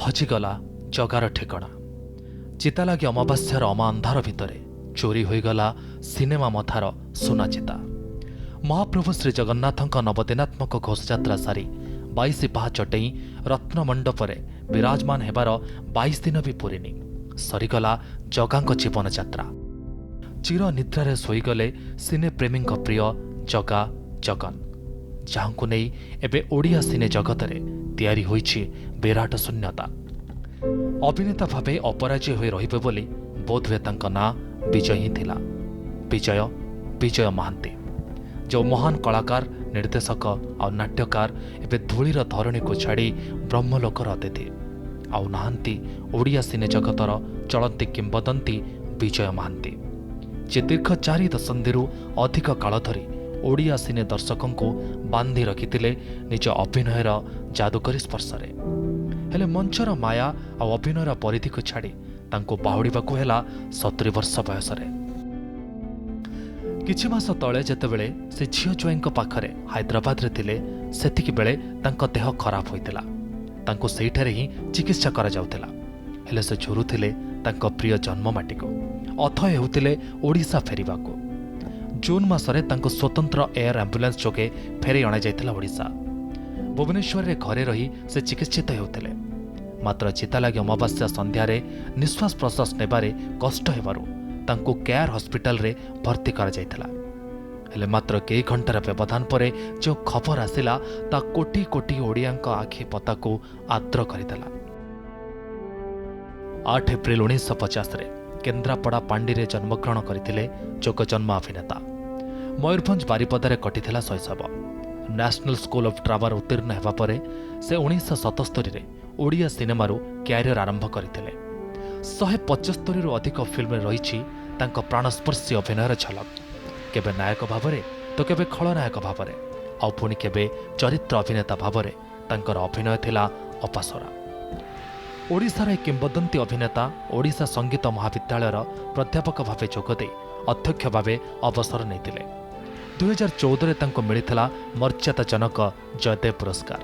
ହଜିଗଲା ଜଗାର ଠିକଣା। ଚିତାଲାଗି ଅମାବାସ୍ୟାର ଅମା ଅନ୍ଧାର ଭିତରେ ଚୋରି ହୋଇଗଲା ସିନେମା ମଥାର ସୁନା ଚିତା। ମହାପ୍ରଭୁ ଶ୍ରୀଜଗନ୍ନାଥଙ୍କ ନବଦିନାତ୍ମକ ଘୋଷଯାତ୍ରା ସାରି 22 ପାହାଚ ଡେଇଁ ରତ୍ନମଣ୍ଡପରେ ବିରାଜମାନ ହେବାର 22 ଦିନ ବି ପୂରିନି, ସରିଗଲା ଜଗାଙ୍କ ଜୀବନଯାତ୍ରା। ଚିର ନିଦ୍ରାରେ ଶୋଇଗଲେ ସିନେପ୍ରେମୀଙ୍କ ପ୍ରିୟ ଜଗା ଜଗନ୍, ଯାହାଙ୍କୁ ନେଇ ଏବେ ଓଡ଼ିଆ ସିନେ ଜଗତରେ ତିଆରି ହୋଇଛି ବିରାଟ ଶୂନ୍ୟତା। ଅଭିନେତା ଭାବେ ଅପରାଜୟ ହୋଇ ରହିବେ ବୋଲି ବୋଧହୁଏ ତାଙ୍କ ନାଁ ବିଜୟ ହିଁ ଥିଲା। ବିଜୟ, ବିଜୟ ମହାନ୍ତି, ଯେଉଁ ମହାନ କଳାକାର, ନିର୍ଦ୍ଦେଶକ ଆଉ ନାଟ୍ୟକାର ଏବେ ଧୂଳିର ଧରଣୀକୁ ଛାଡ଼ି ବ୍ରହ୍ମଲୋକର ଅତିଥି। ଆଉ ନାହାନ୍ତି ଓଡ଼ିଆ ସିନେ ଜଗତର ଚଳନ୍ତି କିମ୍ବଦନ୍ତୀ ବିଜୟ ମହାନ୍ତି, ଯେ ଦୀର୍ଘ 4 ଦଶନ୍ଧିରୁ ଅଧିକ କାଳ ଧରି ଓଡ଼ିଆ ସିନେ ଦର୍ଶକଙ୍କୁ ବାନ୍ଧି ରଖିଥିଲେ ନିଜ ଅଭିନୟର ଯାଦୁକରୀ ସ୍ପର୍ଶରେ। ହେଲେ ମଞ୍ଚର ମାୟା ଆଉ ଅଭିନୟର ପରିଧିକୁ ଛାଡ଼ି ତାଙ୍କୁ ବାହୁଡ଼ିବାକୁ ହେଲା 70 ବର୍ଷ ବୟସରେ। କିଛି ମାସ ତଳେ ଯେତେବେଳେ ସେ ଝିଅ ଜ୍ୱାଇଁଙ୍କ ପାଖରେ ହାଇଦ୍ରାବାଦରେ ଥିଲେ, ସେତିକି ବେଳେ ତାଙ୍କ ଦେହ ଖରାପ ହୋଇଥିଲା। ତାଙ୍କୁ ସେଇଠାରେ ହିଁ ଚିକିତ୍ସା କରାଯାଉଥିଲା। ହେଲେ ସେ ଝୁରୁଥିଲେ ତାଙ୍କ ପ୍ରିୟ ଜନ୍ମମାଟିକୁ, ଅଥୟ ହେଉଥିଲେ ଓଡ଼ିଶା ଫେରିବାକୁ। ଜୁନ୍ ମାସରେ ତାଙ୍କୁ ସ୍ୱତନ୍ତ୍ର ଏୟାର ଆମ୍ବୁଲାନ୍ସ ଯୋଗେ ଫେରାଇ ଅଣାଯାଇଥିଲା ଓଡ଼ିଶା। ଭୁବନେଶ୍ୱରରେ ଘରେ ରହି ସେ ଚିକିତ୍ସିତ ହେଉଥିଲେ। ମାତ୍ର ଚିତାଲାଗି ଅମାବାସ୍ୟା ସନ୍ଧ୍ୟାରେ ନିଶ୍ୱାସ ପ୍ରଶ୍ୱାସ ନେବାରେ କଷ୍ଟ ହେବାରୁ ତାଙ୍କୁ କେୟାର ହସ୍ପିଟାଲରେ ଭର୍ତ୍ତି କରାଯାଇଥିଲା। ହେଲେ ମାତ୍ର କେଇ ଘଣ୍ଟାର ବ୍ୟବଧାନ ପରେ ଯେଉଁ ଖବର ଆସିଲା, ତା କୋଟି କୋଟି ଓଡ଼ିଆଙ୍କ ଆଖି ପତାକୁ ଆର୍ଦ୍ର କରିଦେଲା। 8 ଏପ୍ରିଲ 1950ରେ କେନ୍ଦ୍ରାପଡ଼ା ପାଣ୍ଡିରେ ଜନ୍ମଗ୍ରହଣ କରିଥିଲେ ଯୋଗଜନ୍ମ ଅଭିନେତା। ମୟୂରଭଞ୍ଜ ବାରିପଦାରେ କଟିଥିଲା ଶୈଶବ। ନ୍ୟାସନାଲ ସ୍କୁଲ ଅଫ୍ ଡ୍ରାମାର ଉତ୍ତୀର୍ଣ୍ଣ ହେବା ପରେ ସେ 1977ରେ ଓଡ଼ିଆ ସିନେମାରୁ କ୍ୟାରିୟର ଆରମ୍ଭ କରିଥିଲେ। 175ରୁ ଅଧିକ ଫିଲ୍ମରେ ରହିଛି ତାଙ୍କ ପ୍ରାଣସ୍ପର୍ଶୀ ଅଭିନୟର ଝଲକ। କେବେ ନାୟକ ଭାବରେ ତ କେବେ ଖଳନାୟକ ଭାବରେ, ଆଉ ପୁଣି କେବେ ଚରିତ୍ର ଅଭିନେତା ଭାବରେ ତାଙ୍କର ଅଭିନୟ ଥିଲା ଅପାସରା। ଓଡ଼ିଶାର ଏହି କିମ୍ବଦନ୍ତୀ ଅଭିନେତା ଓଡ଼ିଶା ସଙ୍ଗୀତ ମହାବିଦ୍ୟାଳୟର ପ୍ରାଧ୍ୟାପକ ଭାବେ ଯୋଗଦେଇ ଅଧ୍ୟକ୍ଷ ଭାବେ ଅବସର ନେଇଥିଲେ। 2014ରେ ତାଙ୍କୁ ମିଳିଥିଲା ମର୍ଯ୍ୟାଦାଜନକ ଜୟଦେବ ପୁରସ୍କାର।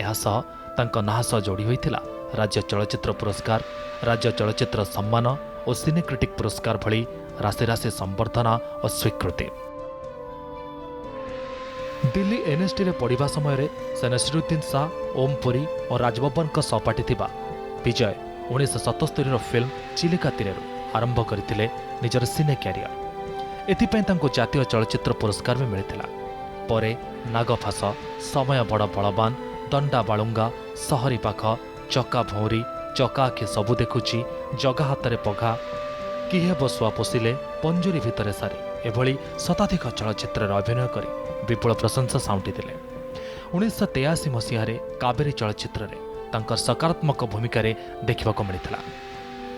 ଏହାସହ ତାଙ୍କ ନାଁ ସହ ଯୋଡ଼ି ହୋଇଥିଲା ରାଜ୍ୟ ଚଳଚ୍ଚିତ୍ର ପୁରସ୍କାର, ରାଜ୍ୟ ଚଳଚ୍ଚିତ୍ର ସମ୍ମାନ ଓ ସିନେ କ୍ରିଟିକ୍ ପୁରସ୍କାର ଭଳି ରାଶି ରାଶି ସମ୍ବର୍ଦ୍ଧନା ଓ ସ୍ୱୀକୃତି। ଦିଲ୍ଲୀ ଏନ୍ଏସ୍ଡିରେ ପଢ଼ିବା ସମୟରେ ସେ ନସିରୁଦ୍ଦିନ ଶାହ, ଓମ୍ ପୁରୀ ଓ ରାଜବବ୍ବରଙ୍କ ସହପାଠୀ ଥିବା ବିଜୟ 1977ର ଫିଲ୍ମ ଚିଲିକା ତୀରରୁ ଆରମ୍ଭ କରିଥିଲେ ନିଜର ସିନେ କ୍ୟାରିୟର। ଏଥିପାଇଁ ତାଙ୍କୁ ଜାତୀୟ ଚଳଚ୍ଚିତ୍ର ପୁରସ୍କାର ବି ମିଳିଥିଲା। ପରେ ନାଗଫାସ, ସମୟ ବଡ଼ ବଳବାନ, ଦଣ୍ଡା ବାଳୁଙ୍ଗା, ସହରୀ ପାଖ, ଚକା ଭଉଁରୀ, ଚକା ଆଖି ସବୁ ଦେଖୁଛି, ଜଗା ହାତରେ ପଘା, କି ହେବ ଶୁଆ ପୋଷିଲେ, ପଞ୍ଜୁରୀ ଭିତରେ ସାରି ଏଭଳି ଶତାଧିକ ଚଳଚ୍ଚିତ୍ରରେ ଅଭିନୟ କରି ବିପୁଳ ପ୍ରଶଂସା ସାଉଁଟିଥିଲେ। 1983 ମସିହାରେ କାବେରୀ ଚଳଚ୍ଚିତ୍ରରେ ତାଙ୍କର ସକାରାତ୍ମକ ଭୂମିକାରେ ଦେଖିବାକୁ ମିଳିଥିଲା।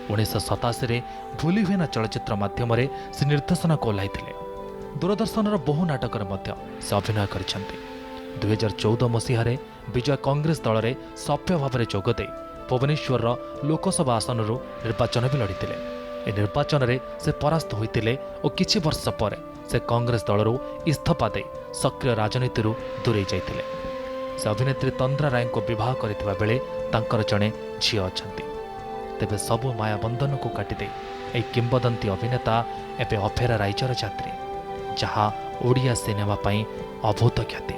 1987ରେ ଭୁଲି ହୁଏନା ଚଳଚ୍ଚିତ୍ର ମାଧ୍ୟମରେ ସେ ନିର୍ଦ୍ଦେଶନାକୁ ଓହ୍ଲାଇଥିଲେ। ଦୂରଦର୍ଶନର ବହୁ ନାଟକରେ ମଧ୍ୟ ସେ ଅଭିନୟ କରିଛନ୍ତି। 2014 ମସିହାରେ ବିଜୟ କଂଗ୍ରେସ ଦଳରେ ସଭ୍ୟ ଭାବରେ ଯୋଗଦେଇ ଭୁବନେଶ୍ୱରର ଲୋକସଭା ଆସନରୁ ନିର୍ବାଚନ ବି ଲଢ଼ିଥିଲେ। ଏ ନିର୍ବାଚନରେ ସେ ପରାସ୍ତ ହୋଇଥିଲେ ଓ କିଛି ବର୍ଷ ପରେ ସେ କଂଗ୍ରେସ ଦଳରୁ ଇସ୍ତଫା ଦେଇ ସକ୍ରିୟ ରାଜନୀତିରୁ ଦୂରେଇ ଯାଇଥିଲେ। ସେ ଅଭିନେତ୍ରୀ ତନ୍ଦ୍ରା ରାୟଙ୍କୁ ବିବାହ କରିଥିବା ବେଳେ ତାଙ୍କର ଜଣେ ଝିଅ ଅଛନ୍ତି। ତେବେ ସବୁ ମାୟାବନ୍ଧନକୁ କାଟିଦେଇ ଏହି କିମ୍ବଦନ୍ତୀ ଅଭିନେତା ଏବେ ଅଫେରା ରାଇଜର ଯାତ୍ରୀ, ଯାହା ଓଡ଼ିଆ ସିନେମା ପାଇଁ ଅଭୂତ ଖ୍ୟାତି।